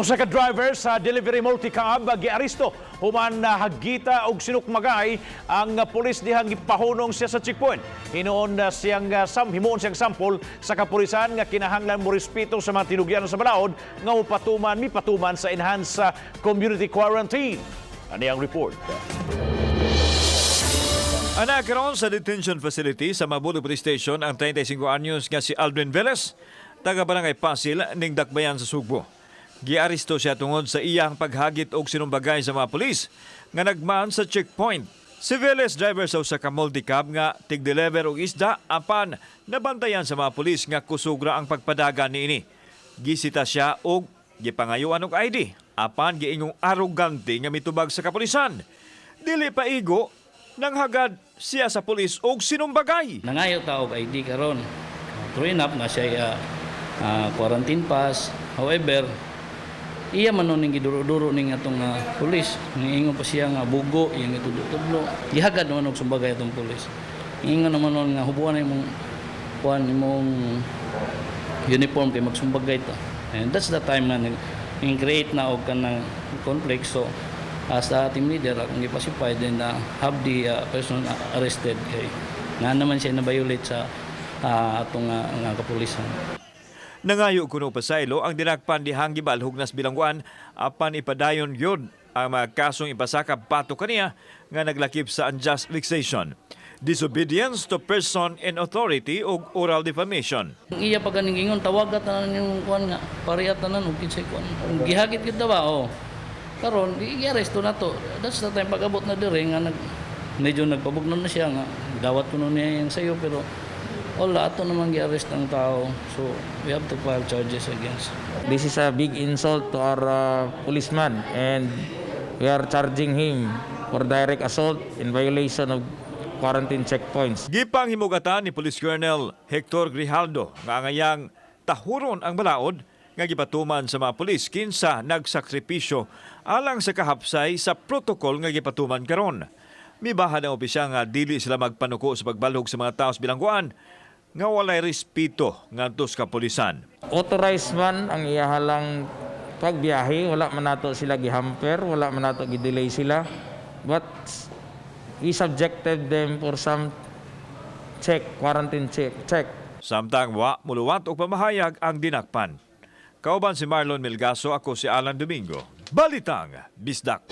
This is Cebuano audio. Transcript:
Usa ka driver sa delivery multicab giaresto human na hagita og sinukmagay ang pulis dihang gipahunong siya sa checkpoint. Hinuon na siyang sam himuon siyang sampol sa kapulisan nga kinahanglan mo respeto sa mga tinugyanon sa balaod nga mopatuman mipatuman sa enhanced community quarantine. Ani ang report. Ana karon sa detention facility sa Mabolo Police Station ang 35 anyos nga si Aldrin Velez, taga Barangay Pasil ning Dakbayan sa Sugbo. Giaresto siya tungod sa iyang paghagit og sinumbagay sa mga pulis nga nagmaan sa checkpoint. Si Velez, driver sa usa ka multicab nga tig-deliver og isda, apan nabantayan sa mga pulis nga kusugra ang pagpadagan niini. Gisita siya og gipangayuan og ID apan giingong arogante nga mitubag sa kapulisan. Dili pa igo, nanghagad siya sa pulis og sinumbagay. Nangayo ta og ID karon. True enough na siya quarantine pass. However, iya man nun ning giduro-duro ning atong pulis. Niingon pa siya nga bugo, iyang gitudlo-tudlo. Gihagad naman og sumbagay atong pulis. Ingon naman nun nga hubuan na imong kuan, imong uniform kay magsumbagay ta. And that's the time na nag create na og kanang conflict. So as a team leader, akong gipacify, then have the person arrested kay nga naman siya na-violate sa atong nga kapulisan. Nangayo kuno pasaylo ang dinakpan dihang gibalhog nas bilangguan apan ipadayon gyud ang mga kasong ipasakap batok kaniya nga naglakip sa unjust vexation, disobedience to person in authority ug oral defamation. Ang iya pa ganing ingon, tawaga tanan yung kuan nga pariya tanan og kinsay kuan. Kung gihagit kita ba, oh. Karon i-aresto na to. That's the time pag-abot na dire nga nag medyo nagpabugnon na siya nga dawat kuno niya yung sayo, pero wala, ato naman gi-arrest ang tao. So we have to file charges against. This is a big insult to our policeman and we are charging him for direct assault in violation of quarantine checkpoints. Gipanghimugatan ni Police Colonel Hector Grijaldo nga angayang tahuron ang balaod nga gipatuman sa mga pulis kinsa nagsakripisyo alang sa kahapsay sa protocol nga gipatuman karon. Mibahan ang opisyal nga dili sila magpanuko sa pagbalhog sa mga tao sa bilangguan nga walay respeto ngadto sa kapulisan. Authorized man ang iyahalang pagbiyahe, wala man nato sila gihamper, wala man nato gidelay sila. But we subjected them for some check, quarantine check. Samtang wa muluwat og pamahayag ang dinakpan. Kauban si Marlon Melgaso, ako si Alan Domingo. Balitang Bisdak.